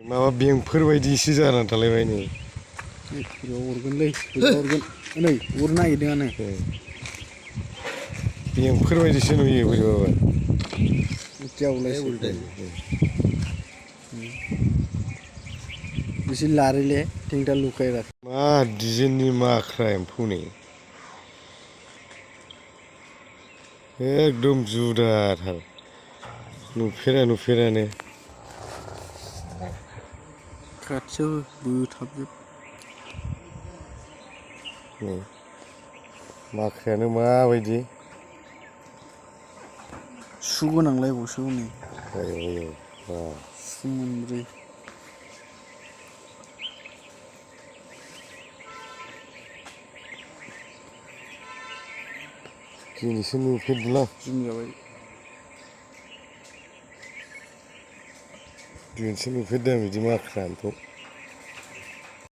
माबा बेंकफोरबायदिसो जानानै थालायबाय नै अरगोनलै अरगोन नै अरनो नागिरदोंआनो बेंकफोरबायदिसो नुयो बोरैबाबा इसे लारैले टेंटा लुखाएगा मा डिजाइननि माख्रा एम्फौ नै एकदम जुदाथार नुफेरानो खाथियाव बोथाबजोब नै माख्रायानो माबायदि सु गोनांलायबावसो हनै आयौ सु मोनब्रै दिनैसो नुफेरदोंलां दिनैसो नुफेरदों बिदि माख्रा एम्फौ